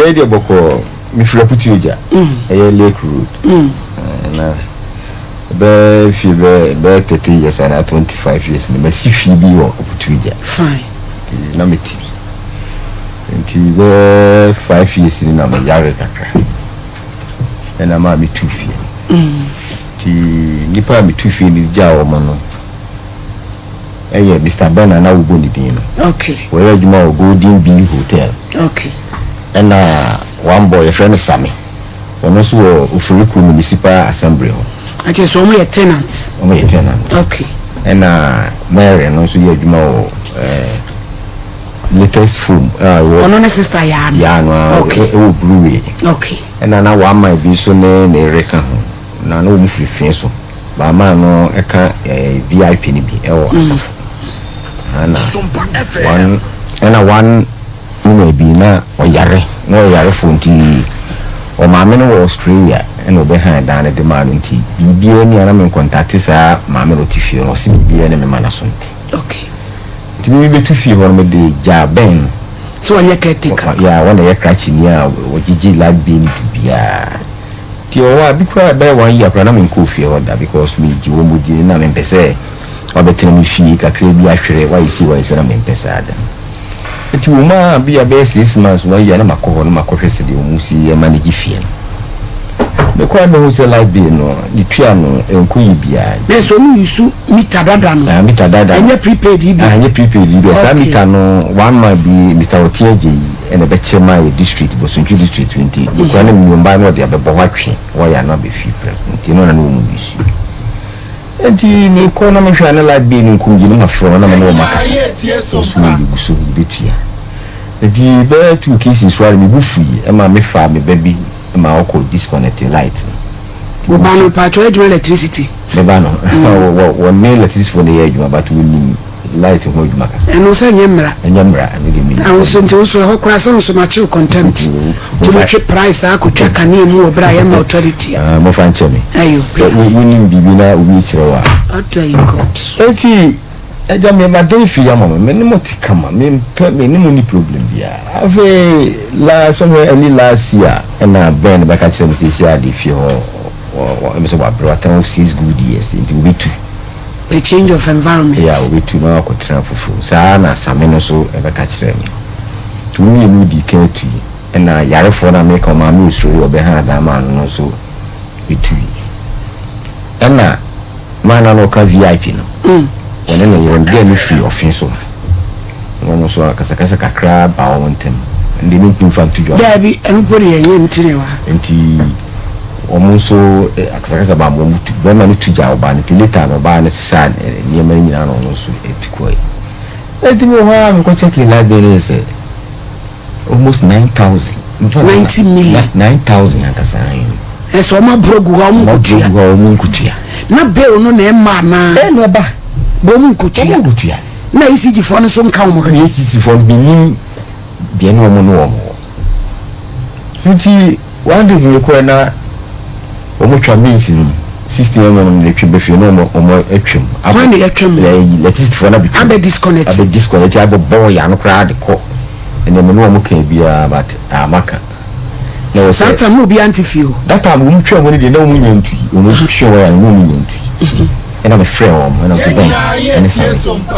Wei deɛ bɔkɔɔ, mefiri Aputuogya, ɛyɛ Lake Road. Na bɛɛ fie bɛɛ bɛyɛ 30 years anaa 25 years na masi fie bi wɔ Aputuogya. Fine. Nti na mete bi, nti bɛɛ 5 years ni na meyare kakra, ɛna maa metu fie. Nti nipa a metu fie no gyaa wɔn no ɛyɛ Mr Ben a na wobɔ ne din no. Wɔyɛ adwuma wɔ Golden Bee Hotel. Ɛna one boy yɛfrɛ no Sami, ɔno nso wɔ Oforikrom Municipal Assembly hɔ. Akyɛ sɛ ɔmo yɛ tenants? Wɔn yɛ tenant. Ɛna Mary no nso yɛ adwuma wɔ Latest Foam a ɛwɔ Ɔno ne sister yaa no? Yaa no a. Ɛwɔ Brewery. Ɛna na one man bi nso ne ne yere ka ho na wɔn firi fie so baama no ɛka VIP no bi ɛwɔ Asafo ɛna one, ɛna one woman bi na ɔyare, na ɔyare fo, nti ɔmaame no wɔ Australia ɛna ɔbɛhan dan no de maa no. Nti biribiara ni a na me ncontact saa maame no ɔte fie no, ɔsi biribiara ne me ma na so nti nti mi bɛtu fie hɔ no, mede gyaa bɛn no. Sɛ ɔnyɛ caretaker? Ya, wɔn na yɛ krakyini a wɔgyegye light bill ne biribiara. Nti ɔwɔ a bi koraa bɛyɛ one year koraa na menkɔɔ fie hɔ da, because megye wɔn mu gye na mempɛ sɛ wabɛtena me fie kakra bi ahwere wayɛ si wayɛ sɛ, na mempɛ saa da. Nti wɔn a bi a bɛyɛ 6 months, one year, na makɔ hɔ na makɔhwɛ sɛ deɛ wɔn si yɛ manage fie no. Mekɔ a mehu sɛ light bill no ne tua no ɛnkɔ yi biara. Na sɛ ɔmo use meter dada no? Na meter dada. Ɛnyɛ prepaid yi bi? Ah, ɛnyɛ prepaid yi bi. Saa meter no, one man bi, Mr Otiagye yi, ɛna ɛbɛkyɛ maa yɛ district, Bosontwi District. Nti mekura ne mmiomba na ɔde abɛbɔ hɔ atwe wɔyɛ ano abɛfie prɛ, nti no na ne wɔ mu bi su. Nti mekɔ na mehwɛ a ne light bill no nkum gye ne mafrɛ wɔn na me ne wɔn akasa, wɔso yɛgu so yɛbɛtua. Nti bɛyɛ two cases so a mebu fui, ɛma mefa me ba bi ma ɔkɔ disconnect light no. Wo ba no patro adwuma electricity? Me ba no wɔ ne electricity fo no yɛ adwuma, but wɔnim light ho adwuma kakra. Ɛno sɛ nyɛ mmara. Ɛnyɛ mmara, ɛno deɛ menim. Ahosuo nti woso ɛhɔ koraa sɛ nso makyew contempt nti motwe price akotwa kanea mu wɔ berɛ a yɛma authority a. Ah, mofa nkyɛ me. Ayo. Sɛ wonim biribi na obi kyerɛ wo a. Ɔtɔ yi court. Enti agya, me madan fie ama me ne mo te kama, mempɛ me ne mo ni problem biara. Afei la somewhere early last year ɛna Ben bɛka kyerɛ me sɛ si ade fie hɔ ɛmɛ sɛ wabrɛ, watena hɔ 6 good years, nti wobɛtu. A change of environment. Yeah, wobɛtu na wakɔtena foforɔ. Saa na Same no so ɛbɛka kyerɛ me. Nti wo mmienu di ka atu yi, ɛna yarefoɔ no a meka ɔmaame osuro ɔbɛha adama no nso ɛtu yi, ɛna maa na ɔka VIP no, wɔne ne yere no no firi ɔfe so na wɔn nso akasakasa kakra ba wɔn ntam, ɛnde mentumi fa nto dwa. Daabi, ɛno po de yɛnyɛ ntiri wɔ ha. Nti wɔn nso akasakasa ba wɔn tu, bɛrima no tu gya ɔbaa no. Nti later no ɔbaa no sisa nneɛma no nyinaa na ɔno nso etu kɔɛ. Eti mi wɔ hɔ a mekɔ check light bill no sɛ almost 9,000. 90 million. 9,000 ankasa ayi. Ɛsɛ ɔmo aburo gu hɔ, ɔmo ɔmo nkotua. Gu hɔ, ɔmo nkotua. Na bill no na ɛma anaa? Ɛna ɛba. Bɛ ɔmo nkotua. Ɔmo nkotua. Na ECG foɔ no nso nka wɔn hwee? ECG foɔ no bi nim deɛ ne wɔn ne wɔn wɔ. Nti one day mi kɔɛ na wɔn twa mains no mu 16 mm no na etwa bɛ fie na wɔn atwam. Wɔn na yɛtwa mu? Ɛɛ, electricity foɔ na bi twam. Abɛ disconnect? Abɛ disconnect, abɛ bɔ yɛ ano koraa de kɔ. Ɛnna ɛmɛ ne wɔn kan biara, but amaka na wɔ saa sɛ time na obi ante fie o? That time wɔn twa wɔn deɛ na wɔn nya ntui, wɔn twa wɔn yɛ na wɔn nya ntui, ɛna mɛ frɛ wɔn, ɛna mɛ bɛn ɛne sáré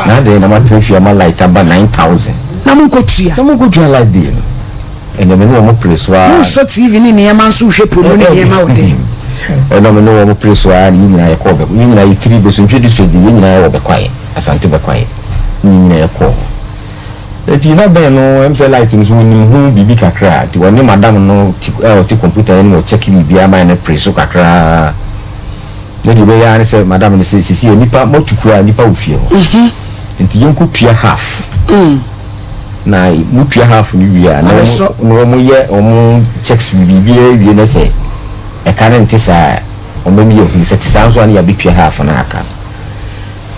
na adeɛ na ma tena fie ama light aba 9,000. Na mo nkotua? Sɛ mo ko tua light bill no, ɛnna mɛ ne wɔn pere so a. Mo nsɔ TV ne nneɛma nso hwɛ pono ne nneɛma wɔ dɛm? Ɛna mɛ ne wɔn pere so a, yɛn nyinaa yɛ kɔɔ bɛ yɛn nyinaa yɛ tiri Bosontwe District, yɛn nyinaa yɛ wɔ Bɛkwaeɛ, Asante Bɛkwaeɛ, yɛn nyinaa yɛ kɔɔ hɔ. Eti na bɛn no sɛ light no so wɔnim ho biribi kakra, nti wɔne madam no ti ɛ ɔte computer no mu ɔkyɛke biribi ama no pere so kakra. Na deɛ ɔbɛyɛ ara ne sɛ madam no sɛ sisi yɛ nipa motu kura nipa wɔ fie hɔ, nti yɛnkɔ tua half, na mutua half no wie a na Abɛsɔ. wɔn na wɔn yɛ wɔn checks biribi awie, na sɛ ɛka no nte saa, wɔn bɛmi yɛ hu sɛ te saa nso a, ne yɛabɛtua half no aka.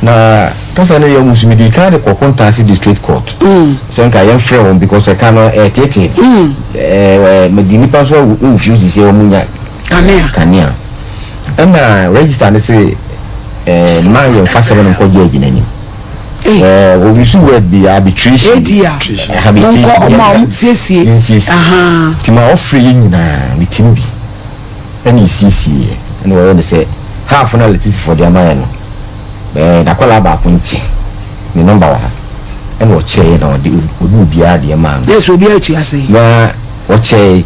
Na kasa no yɛ musu mede kan de kɔ Kontaase District Court sɛ nka yɛmfrɛ wɔn, because ɛka no ɛɛtete ɛɛ mede nipa nso awu fie sisi wɔn nya kanea. Kanea. Ɛna register ne sɛ mmaa yɛn fa sɛm no nkɔ judge n'anim. Ɛɛ obi so word bi arbitration. ADR. Monkɔ ɔmo a ɔmo siesie. Nsiesie. Nti ma ɔfrɛ yɛ nyinaa me tim bi ɛna esiesie yɛ ɛna wɔyɛ no sɛ half na electricity fo de ama yɛ no ɛɛ n'akwadaa baako nkyɛ ne number wɔ ha ɛna ɔkyɛ yɛ na ɔde ɔde obiara deɛ maa no. Yes, obiara tua sɛn. Na ɔkyɛ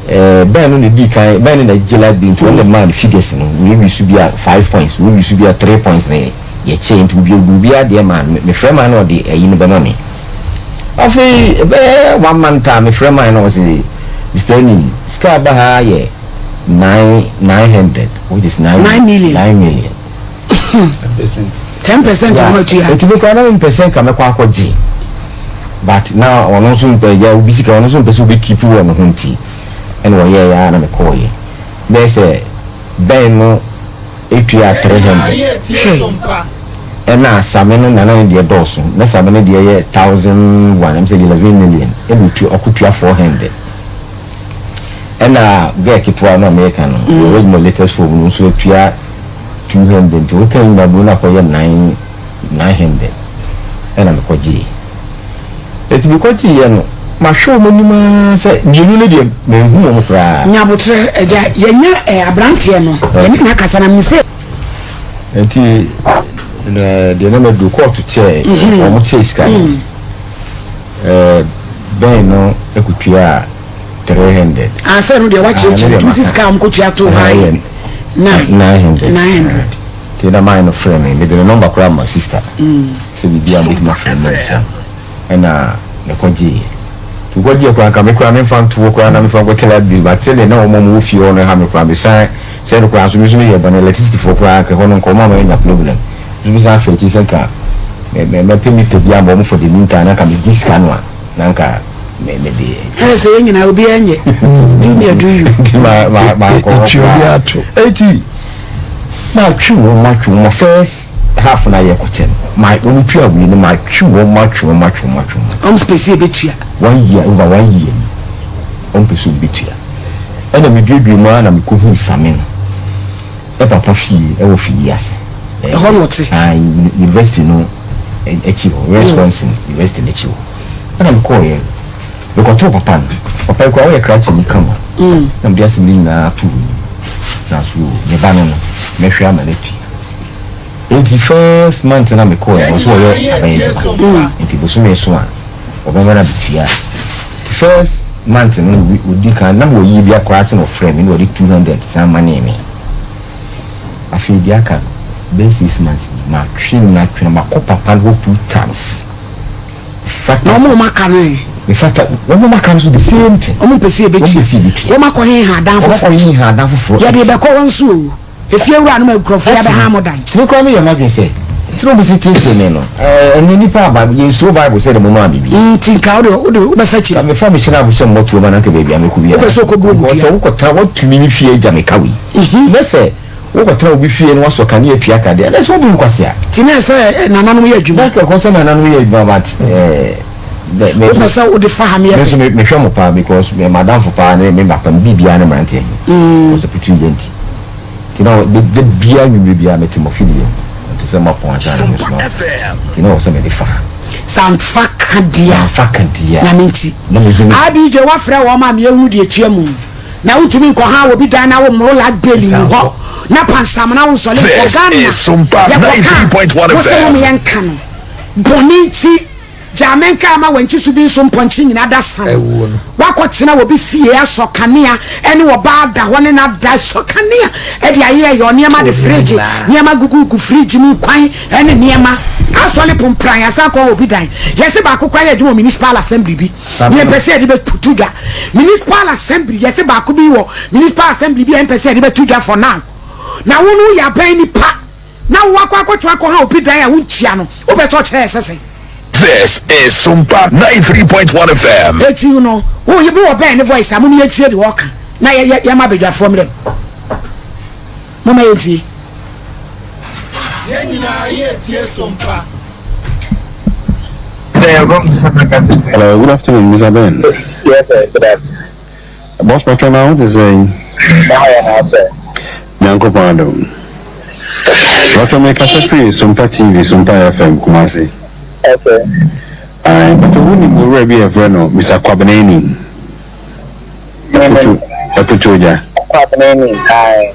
ɛɛ bɛn no na edi kan bɛn no na gye light bill nti wɔn na maa no figures no wei wi so bi a 5 points, wei wi so bi a 3 points na yɛ yɛkyɛ nti obiara deɛ maa no. Mefrɛ maa no, ɔde ɛyi no bɛma me. Afei ɛbɛyɛ one month a mefrɛ maa no, ɔsɛ, "Mr Anim, sika aba ha yɛ 900, which is nine 9 million. 9 million." Percent. 10% na ɔmo atua. Nti mi kora na mi mpɛ sɛ nka mɛkɔ akɔgye, but na ɔno nso mpɛ gya obi sika, ɔno nso mpɛ sɛ obi keep wɔ ne ho, nti ɛna ɔyɛ ya na mekɔɔyɛ bɛyɛ sɛ bɛn no etua 300. Hwɛ. Ɛna same no nana ne deɛ dɔɔso na same no deɛ yɛ 1001, ɛm sɛ 11 million, ɛna otua ɔkotua 400. Ɛna girl ketewa no a mɛka no the original latest phone no nso atua 200, nti woka nyina bu no akɔyɛ 900. Ɛna mekɔgyee, ɛti mekɔgyeeɛ no mahwɛ wɔn anim ara sɛ mmienu no deɛ manhu wɔn koraa. Nyabotrɛ agya, yɛnya ɛ aberanteɛ no, yɛne n'akasa na mise. Nti na deɛ na madu kɔɔto kyɛɛ wɔn kyɛɛ sika no bɛn no akutua 300. Asɛ no deɛ wakyerɛkyerɛ nti wosi sika a wɔkɔtua to hɔ ayɛ nine 900. 900. Nti na maa no frɛ me, mede ne number koraa ma sister sɛ biribi a mɛtumi afrɛ me bisa. Ɛna mekɔgyeeɛ, nti mekɔgyeeɛ koraa nka me koraa memfa ntoɔ koraa na memfa nkɔtɛ light bill, but sɛdeɛ na wɔn a wɔwɔ fie hɔ no ha me koraa mesan sɛ no koraa nso me nso meyɛ bɔne electricity foɔ koraa nka hɔ no nka wɔn ama yɛnya problem nso mesan afɛ akyi sɛ nka mɛpɛ meter bi ama wɔn for the meantime na nka megye sika no a na nka mede. Ɛyɛ sɛ yɛn nyinaa obiara nyɛ do me a do you. Nti ma nkɔ hɔ. Etua obi ato. Eti matwe wɔn, matwe wɔn first half na yɛ kɔkyɛ no ma wɔn tua wei no, matwe wɔn, matwe wɔn, matwe wɔn, matwe wɔn. Ɔmo pɛ sɛ ebetua. One year, over one year ni wɔn pɛ sɛ obetua. Ɛna meduadua mu ara na mekɔhu same no ɛpapa fie ɛwɔ fie ase. Ɛhɔ na ɔte? Ah, university no akyi hɔ, Wisconsin University n'akyi hɔ. Ɛna mekɔɔyɛ mekɔtoo papa no, papa yi koraa ɔyɛ krakye ni kama na mede asɛm no nyinaa to wɔ nim na so me ba no mɛhwɛ ama no atua. Nti first month na mekɔɔyɛ no, ɔsɛ ɔyɛ aban adwuma nti bosome so a ɔbɛma no abetua. First month no odi kan na wɔyi bi akora ase na ɔfrɛ me na ɔde 200 san ma ne me. Afei deɛ aka no bɛyɛ 6 months ni matwe na twe na makɔ papa no hɔ two times. Na ɔmo aka no yɛ? In fact, wɔn aka no so the same thing. Ɔmo mpɛ sɛ Wɔn pɛ sɛ ebetua. ebetua. Wɔn akɔ hen ha adan Wɔn akɔ foforɔ. hin ha adan foforɔ. Yɛde bɛkɔ wɔn so o, efie wura no ma nkurɔfoɔ yɛ abɛha mo dan. Tene koraa meyɛ m'adwene sɛ tene obi si tete me no ɛnyɛ nipa aba yɛnsuro Bible sɛ de mo maa biribi. Nti nka wode wobɛfa kyiri. Mefa me hyɛn abosɛ mmɔtoɔ ma na nka baabi a mekɔ biara. Wopɛ sɛ wokɔbu omu dua. Sɛ wokɔtena woatumi me fie agya me ka wei na sɛ wokɔtena obi fie no wasɔ kanea atua ka deɛ ɛnɛ sɛ wobu nkwase a. Nti na ɛsɛ nananom yɛ adwuma. Na kɛkɔ sɛ nananom yɛ adwuma, but wopɛ sɛ wode fa ha meyɛ. Me nso mehwɛ mo paa because me madamfo paa ne me papa me biribiara ne mmeranteɛ he ɔsɛ putu yɛ nti nti na da biara nwummerɛ biara mete mo fidie ho nti sɛ mapɔn ansa na me soma nti na wɔ sɛ mede fa ha. Samfa ka deɛ. Samfa ka deɛ. Nyame nti na mehu me abj wafrɛ wɔn ma meɛhunu deɛ tua mu na wontumi nkɔ ha wɔ bi dan na wo mmoro light bill ni hɔ na pansam na wo nsɔle nkɔ This Ghana is Sumpa yɛkɔka 93.1 wo sɛ FM. mom yɛnka no bɔne nti gya menka ama wankyi so bi nso mpɔnkye nyina da san. Ɛwuo no. Wakɔtena wɔ bi fie asɔ kanea ɛne ɔbaa da hɔ ne nada sɔ kanea ɛde ayɛ yɛ nneɛma de fridge nneɛma gugugu fridge mu kwan ɛne nneɛma asɔle pompran asan kɔ obi dan. Yɛsɛ baako kora yɛ adwuma wɔ municipal assembly bi ne yɛmpɛ sɛ yɛde bɛto dwa. Municipal assembly, yɛsɛ baako bi wɔ municipal assembly bi a yɛmpɛ sɛ yɛde bɛto dwa for now. Na wo no woyɛ aban nipa na wo wakɔ akɔtena akɔ ha obi dan a wontua no, wopɛ sɛ ɔkyerɛ yɛ sɛ sɛn? This is Sumpa 93.1 FM. Eti no wo yɛ bi wɔ bɛn ne voice a mo yɛ tie de ɔka na yɛ yɛ yɛ ma abadwafoɔ mmerɛ mu mo ma yɛ tie. Yɛn nyinaa yɛtie Sompa. Hello, good afternoon, Mr. Ben. Yes, sir. Good afternoon. Boss Patron, I want to say, Now I am sir. Nyankopɔn adom. Mpakyɛw me kasa firi Sompa TV, Sompa FM, Kumasi. Okay. Ae, mpakyɛw wo nim owura bi a yɛfrɛ no Mister Kwabena Anim? Aputu, Aputu Ogya. Kwabena Anim, ae.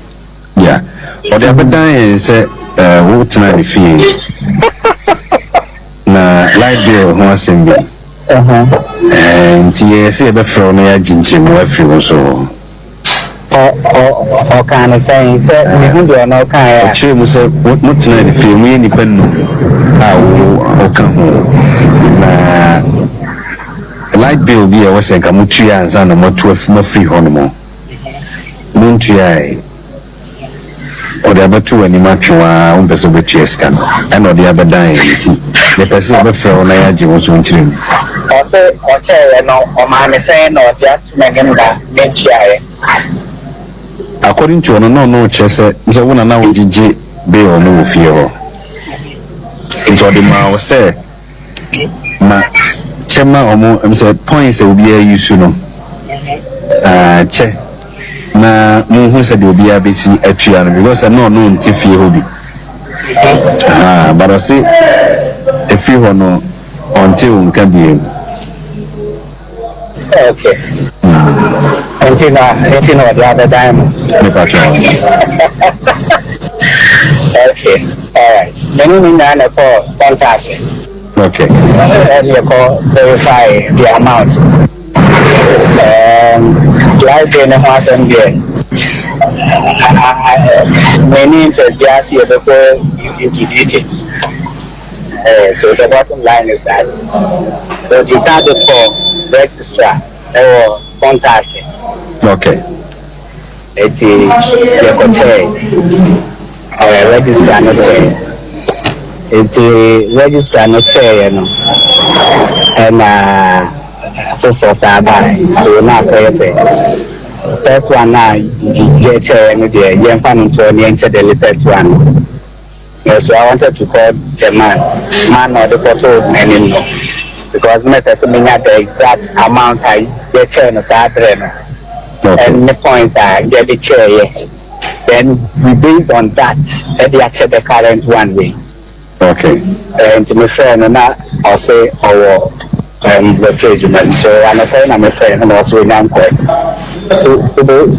Yeah, ɔde abɛdan yɛn sɛ eh, wo tena ne fie. Na light bill ho asɛm bi. Eh, nti yɛyɛ sɛ yɛbɛfrɛ wo na yɛagye nkyerɛmu afiri wo so hɔ. Ɔkaa no sɛn? Sɛ mehu deɛ ɔno ɔkaeɛ a. Ɔkyerɛɛ mu sɛ motenaa ne fie, moyɛ nnipa nnum a wo woka ho, na light bill bi a ɛwɔ sɛ nka motua ansa na moatu moafiri hɔnom, montuae. Ɔde abɛto w'anim atwe wo ara, wompɛ sɛ wobɛtua sika no, ɛna ɔde abɛdan yɛn nti, yɛpɛ sɛ yɛbɛfrɛ wo na yɛagye wo nso nkyerɛmu. Ɔse ɔkyɛeɛ no ɔmaa me sɛn na ɔde ato m'anim na mentuaeɛ. According to ɔno na ɔno rekyerɛ sɛ sɛ wo na na wogyegye bill no wɔ fie hɔ nti ɔde maa wo sɛ ma kyɛ ma ɔmo sɛ points a obiara use no ah kyɛ na monhu sɛdeɛ obiara bɛsi atua no because na ɔno nte fie hɔ bi ah but ɔse ɛfiri hɔ no ɔnte wo nka biem. Okay. Nti na nti na ɔde abɛdan mo. Mepa kyɛw. Okay. Alright. Me ne ne nyinaa na ɛkɔɔ Kɔntaase. Okay. Ɛne ɛkɔ verify the amount. Light bill ne ho asɛm deɛ, menni interest biara sɛ yɛbɛkɔ into details. So the bottom line is that ɔdi kan de kɔ registrar ɛwɔ Kɔntaase. Okay. Eti yɛkɔkyɛɛ ɛɛ registrar no kyɛɛ. Eti registrar no kyɛɛeɛ no ɛna foforɔ saa baae. So na akɔyɛ sɛ first one no a yɛkyɛeɛ no deɛ yɛmfa no ntoɔ na yɛnkyɛ the latest one no. So I wanted to call the man, man na ɔde kɔtoo m'anim no because na mepɛ sɛ menya the exact amount a yɛkyɛɛ no saa berɛ no and ne points a yɛde kyɛɛyɛ then we based on that ɛde akyɛ the current one wei. Okay. Nti mefrɛɛ no na ɔse ɔwɔ Wɔfrɛ adwuma mu. So anɔpa yi na mefrɛɛ no na ɔse onya nkɔe.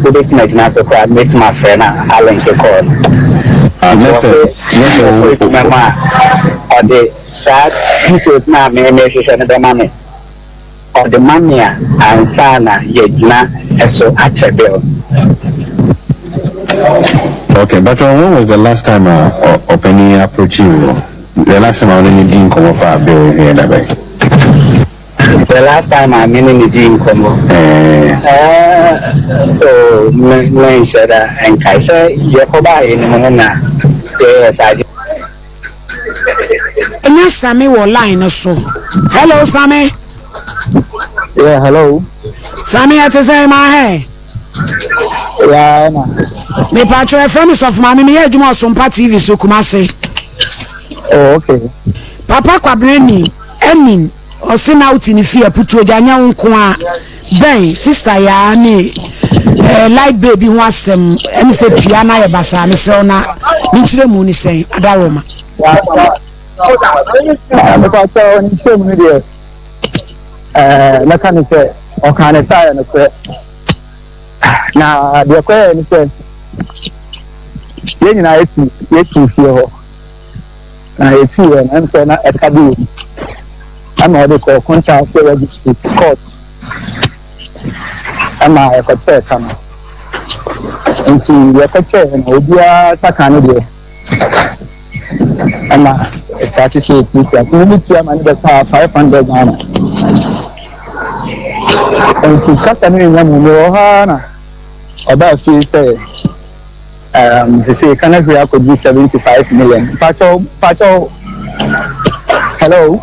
Wobɛtumi agyina so koraa mɛtumi afrɛ no a alinke call no. Nti ɔse ɔkɔ adwuma mu a ɔde saa details no a me mehwehwɛ no bɛma me. Ɔde ma me a ansa na yɛagyina so akyɛ bill. Okay, but when was the last time a ɔpanin approach you? The last time a wo ne no dii nkɔmmɔ faa bill ho yɛ da bɛn? The last time a me ne no dii nkɔmmɔ? Ɛɛ. Oh, me menhyɛ da nkae. Sɛ yɛkɔbaa yɛn mu no na yɛyɛɛ saa ade. Ɛnyɛ Sami wɔ line no so. Hello Sami. Yeah, hello. Sami ɛte sɛn ma hɛ? Yeah, na. Mepatwo ɛfrɛ me sɔfo maame meyɛ adwuma ɔsompa TV so Kumase. Oh, okay. Papa Kwabena ni ɛnim ɔse na wote ne fie aputuo gya nyɛ wo nko a bɛn sister yaa ne eh, light baby ho asɛm ɛne sɛ tua na ayɛ basaa mesrɛ wo na menkyerɛ mu ne sɛn adaworoma. Mepatwo ne nkyerɛ mu no deɛ ɛɛ mɛka ne sɛ ɔkaa ne saa yɛ nokorɛ na deɛ ɛkɔyɛɛ ne sɛ yɛn nyinaa yɛtu yɛtu fie hɔ na yɛtu yɛ no ɛm sɛ na ɛka bi wɔ mu ɛma ɔde kɔɔ konta sɛ registry court ɛma yɛkɔkyɛɛ ka no nti yɛkɔkyɛɛ no obiara saka no deɛ ɛna ɛstarte sɛ ɛtuatua nti meme tua ma ne bɛkaa 500 Ghana nti kasa no nya mu mewɔ hɔ ara na ɔbaa fie sɛ um, sese ka no hwee akɔdu 75 million mpakyɛw mpakyɛw hello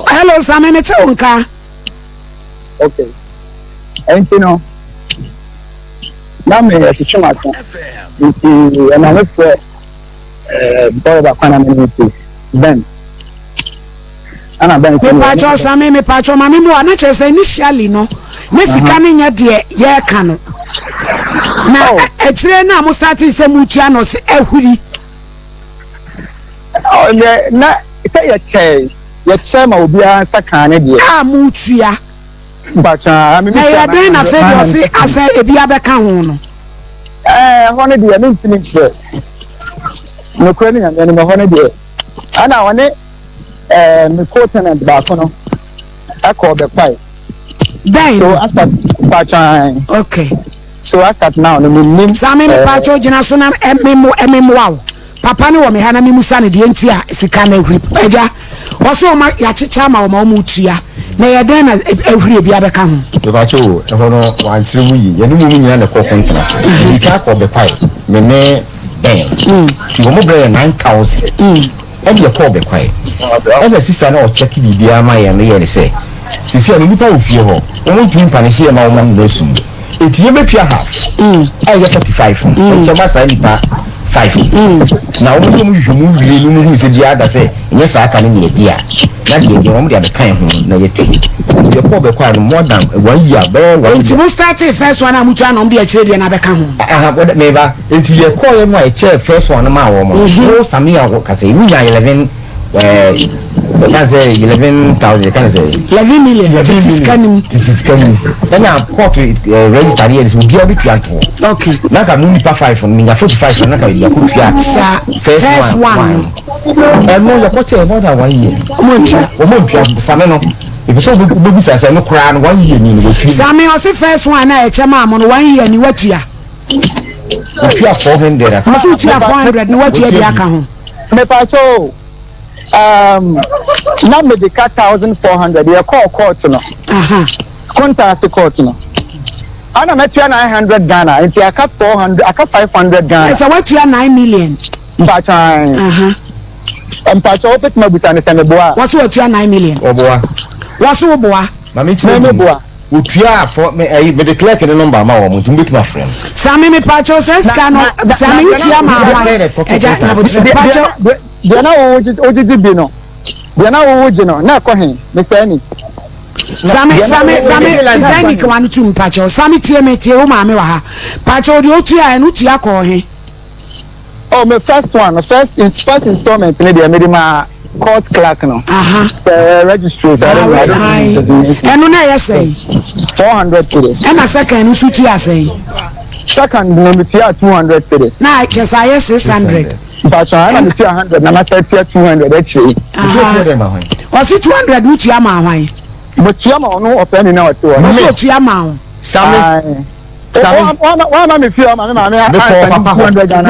hello same mete wo nka okay ɛnti no na me ɛtwetwe m'aso nti ɛma me frɛ ɛɛ bɔyɛ baako na me ne ti Ben ɛna Ben sɛ mepatwɔ same mepatwɔ ma me mu a na kyerɛ sɛ initially no ne sika no nyɛ deɛ yɛreka no na oh. akyire no a mo starte sɛ motua no sɛ ahuri. Ɔnɛ na sɛ yɛkyɛe yɛkyɛ ma obiara nsa kaa ne deɛ. A motua. Mpakyɛ Na ɛyɛ dɛn na afei deɛ ɔse asɛ ebi abɛka ho no? Ɛɛ ɛhɔ no deɛ mentumi nkyerɛ. Nokorɛ ne Nyame anim ɛhɔ no deɛ ɛna ɔne ɛɛ me co-tenant baako no ɛkɔɔ bɛkwae. Bɛn So after mpakyɛ. Okay. So as at now no mennim. Same me pakyɛ gyina so na memmoa wo. Papa no wɔ me ha na memusa no deɛ nti a sika no ahuri. Agya, ɔse ɔma yɛakyekyɛ ama wɔn a wɔtua na ɛyɛ dɛn na ahuri ebi abɛka ho? Mepakyɛ o, ɛhɔ no wankyerɛ mu yie. Yɛne mom nyinaa na ɛkɔɔ Kontena so. Yɛdii kan kɔɔ Bɛkwae, me ne Ben. Nti wɔn brɛɛ yɛn 9000. Ɛna yɛkɔɔ Bɛkwae. Ɛna sista no a ɔkyɛke biribiara ma yɛn no yɛɛ no sɛ, seesei no nnipa wɔ fie hɔ, wɔn ntumi mpanehye yɛn ma wɔn nyinaa sum. Enti yɛbɛtua half a ɛyɛ 45 no nkyɛ ma saa nnipa five no. Na wɔn yɛ mu nhwehwɛmu wie no wɔhunu sɛ biara da sɛ ɛnyɛ saa ka no na yɛdi a, na deɛ deɛ wɔn de abɛka yɛn ho na yɛtua. Nti yɛkɔɔ bɛkɔ a no more than one year bɛyɛ one Enti year. mo startee first one a motua na wɔn de akyire deɛ no abɛka ho? Aha, wɔde meba. Enti yɛkɔɔeɛ no a yɛkyɛɛ first one no maa wɔn no, wo Samia wo kasa yi, wonyaa 11 ɛɛ yɛka sɛ 11,000 yɛka no sɛ. 11 million tete sika no mu. Tete sika no mu. Ɛna court register no yɛ no sɛ obiara bɛtua ntoɔ. Okay. Na nka mo nipa five no menya 45 no na nka yɛde akɔtua Saa first first one one no. Ɛno yɛkɔkyɛɛ more than one year. Wɔn ntua. Wɔn ntua same no. Ebi sɛ wobɛbisa sɛ no koraa no one year ni no wɔtua. Same ɔse first one a ɛkyɛ maa mo no one year ni watua. Otua 400 asa. Ɔse otua 400 na watua bi aka ho. Mepakyɛ o, um, na mede ka 1400 yɛkɔɔ court no. Kontaase court no. Ana matua 900 Ghana nti aka 400 aka 500 Ghana. Ɛsɛ watua 9 million. Mpakyɛ. Mpakyɛ wobɛtumi abusa no sɛ meboa. Wɔse watua 9 million. Ɔboa. Wɔse woboa. Maame kyerɛ mu. Otuaa fɔ me ɛyi mede clerk ne number ama wɔn nti mobɛtumi afrɛ no. Same me pakyɛw saa sika no same wo tua maa hwan ɛgya nyabotrɛ pakyɛw. Deɛ na wo wogyegye bi no deɛ na wo wogye no na ɛkɔ he Mister Ani. Same same same Mister Ani kewa no tum pakyɛw same tie me tie wo maame wɔ ha pakyɛw deɛ otua ɛno tua kɔɔ he. Oh, me first one, first first installment ne deɛ mede ma court clerk no. Sɛ registry sɛ I don't know. Ɛno na ɛyɛ sɛn? 400 cedis. Ɛna second no nso tua sɛn? Second no me tua 200 cedis. Na kyɛ sɛ ayɛ 600. Mpatsɔ ɛna me tua 100 na masa tua 200 akyire yi. Ɔsi 200 no tua maa hwan? Mo tua ma ɔno ɔpɛ ni na ɔte hɔ. Ɔsi otua maa wo. Sami. Wama me fie ɔma me maame mekɔɔ papa hɔ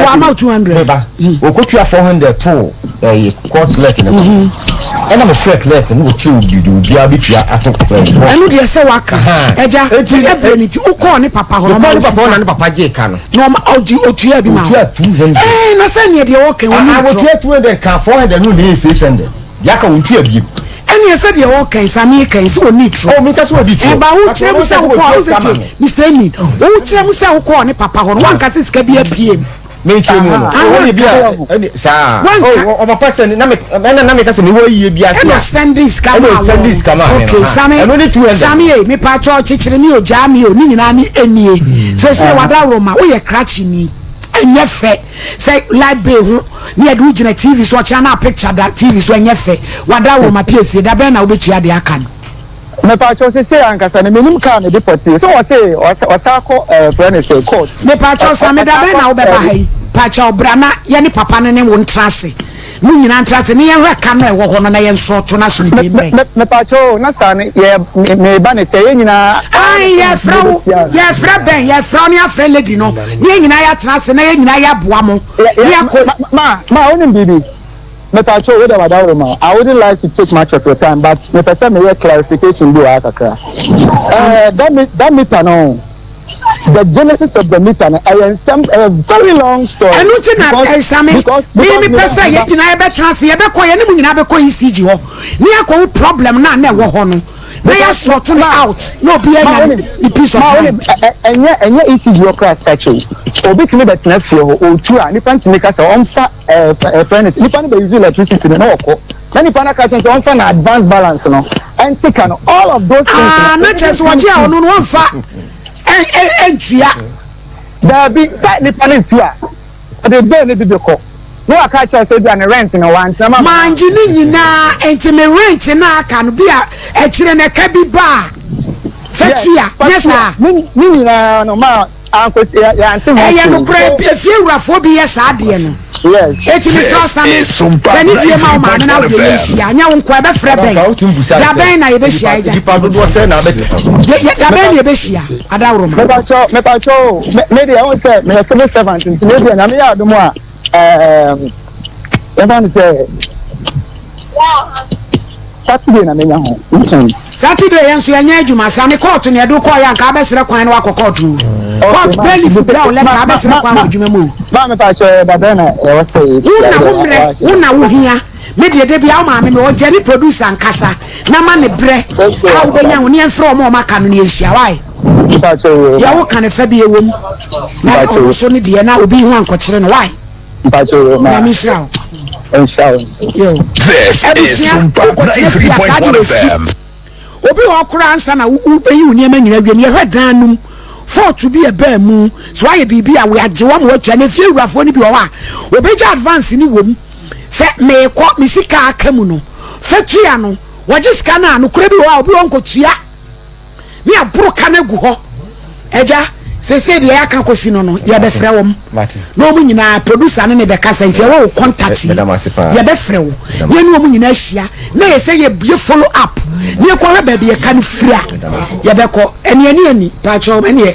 wama wo 200 meba wɔkɔtua 400 too ɛyi court clerk ne kɔ ɛna mefrɛ clerk no wɔkyerɛ obi de obiara bɛtua ato ɛno deɛ sɛ waka ɛgya sɛ ɛbrɛ ne ti wokɔɔ ne papa hɔ na ɔma wo sika na ne papa gyee ka no na ɔma ɔgye otua bi ma wo 200 ɛɛ na sɛ neɛ deɛ wɔka wɔn ntorɔ wɔtua 200 ka 400 no ne yɛ 600 Deɛ aka wɔntua biem. Ɛneɛ sɛ deɛ ɔɔka yi Sammy ka yi sɛ ɔnni torɔ. Oh menka sɛ ɔdi torɔ. Ɛba wo kyerɛ mu sɛ wokɔɔ wo sɛ tie Mister Enin wo kyerɛ mu sɛ wokɔɔ ne papa hɔ no wanka sɛ sika bi apue mu. Me kyerɛ mu no. Ɛne bi a ɛne saa. Wanka. Oh ɔpapa sɛ na me ɛna na meka sɛ mewɔ yie bi ase a. Ɛna sɛndi sika maa wɔn. Ɛna sɛndi sika maa me no. Okay Sammy Ɛno ne 200. Sammy e mepa kyɛw kyekyere me o gyaa me o ne nyinaa ne enie. Sese wadaworoma woyɛ krakye ni ɛnyɛ fɛ. Sɛ light bill ho ne yɛde wo gyina TV so ɔkyena na picture da TV so ɛnyɛ fɛ wada wo ma piesie da bɛn na wobɛtua deɛ aka no. Mepaakyɛw sesei ankasa no menim car mede pɔtee sɛ wɔse ɔsa kɔ ɛɛ frɛ ne sɛ court. Mepaakyɛw Same da bɛn na wobɛba ha yi paakyɛw bra na yɛne papa no ne wo ntra ase mo nyinaa ntra ase ne yɛnhwɛ ka no a ɛwɔ hɔ no na yɛnsɔɔto no asomdwoe mmerɛ. Mepaakyɛw na saa no yɛ meba ne sɛ yɛn nyinaa. Ae yɛfrɛ wo yɛfrɛ bɛn yɛfrɛ wo ne afrɛ lady no ne yɛn nyinaa yɛatena ase na yɛn nyinaa yɛaboa mo ne yɛakɔ. Ma ma wonim biribi mepaakyɛw wei deɛ wadaworo ma I wouldn't like to take much of your time but mepɛ sɛ meyɛ clarification bi wɔ ha kakra ɛɛ that that meter no. The genesis of the meter no ɛyɛ nsɛm ɛyɛ very long story. Ɛno nti na ɛsame me me pɛ sɛ yɛn nyinaa yɛbɛtena ase yɛbɛkɔ yɛne mu nyinaa bɛkɔ ECG hɔ ne yɛakɔ wo problem no a na ɛwɔ hɔ no na yɛasɔɔto no out na obi anya ne peace of mind. Ɛnyɛ ɛnyɛ ECG hɔ koraa sɛkye obi tumi bɛtena fie hɔ otu a nipa ntumi ka sɛ ɔmfa ɛɛ ɛfrɛ no nipa no bɛ use electricity no na ɔkɔ na nipa no aka kyɛn sɛ ɔmfa na advance balance no ɛnte ka no all of those things. Aa na kyerɛ sɛ ɔgye a ɔno no ɔmfa ɛntua. Daabi sɛ nipa no ntua ɔde bill no bi bɛkɔ. Na waka kyerɛ sɛ bia ne rent no wantena ma. Mangye ne nyinaa nti me rent no aka no bi a akyire no ɛka bi ba a fa tua nyɛ saa. Ne nyinaa no ma ankɔti yɛante ho. Ɛyɛ nokorɛ efie wurafoɔ bi yɛ saa adeɛ no. Yes. Eti mesrɛ wo Same fɛ ne due ma wo maame na wode yɛ nhyia nyɛ wo nkoa ɛbɛfrɛ bɛn da bɛn na yɛbɛhyia agya da bɛn na yɛbɛhyia adaworoma. Mepakyɛw mepakyɛw o me deɛ ɛho sɛ meyɛ civil servant nti me deɛ nyame yɛ adom a ɛɛm yɛmfa no sɛ Saturday na menya ho weekend. Saturday yɛn nso yɛnyɛ adwuma sane kɔɔto na yɛde kɔɔ yɛ anka abɛsrɛ kwan na wakɔ kɔɔto o kɔɔto bailiff bra wo lɛta abɛsrɛ kwan wɔ adwuma mu o. Maa mi pa kyɛ dabɛn na ɛwɔ sɛ yɛ. Wo na wo mmerɛ wo na wo hia me deɛ da bia wo maame me ɔnti ɛne producer nkasa na ma ne brɛ a wobɛnya ho ne yɛmfrɛ wɔn a wɔn aka no ne yɛnhyia wae deɛ woka no fa bi ɛwɔ mu na ɔno so ne deɛ na obi ho ankɔkyerɛ no wae. Nyame nhyira wo. Yo. This is Abusua, Sumpa wokɔtena fie a saa de 93.1 wɔsi. FM. Obi wɔ hɔ koraa ansa na wobɛyi wo nneɛma nyinaa wie no, yɛhwɛ dan no mu. Fault bi ɛbaa mu, so ayɛ biribi a wɔagye wɔn ma wɔatua. Na efie wurafoɔ no bi wɔ hɔ a, wɔbɛgye advance no wɔ mu sɛ meekɔ, me sika aka mu no, fa tua no. Wɔgye sika no a, nokorɛ bi wɔ hɔ a, obi wɔ hɔ nkɔtua. ne aboro ka no agu hɔ agya sese deɛ yɛaka kɔsi no no yɛbɛfrɛ wɔm na wɔn nyinaa producer no ne bɛkasa nti ɛwɔ wo contact yi yɛbɛfrɛ wo ne ɛne wɔn nyinaa ahyia na yɛ sɛ yɛbie follow up ne yɛkɔhwɛ baabi yɛka no firi a yɛbɛkɔ ɛne ɛne ani paakyɛw ɛneɛ.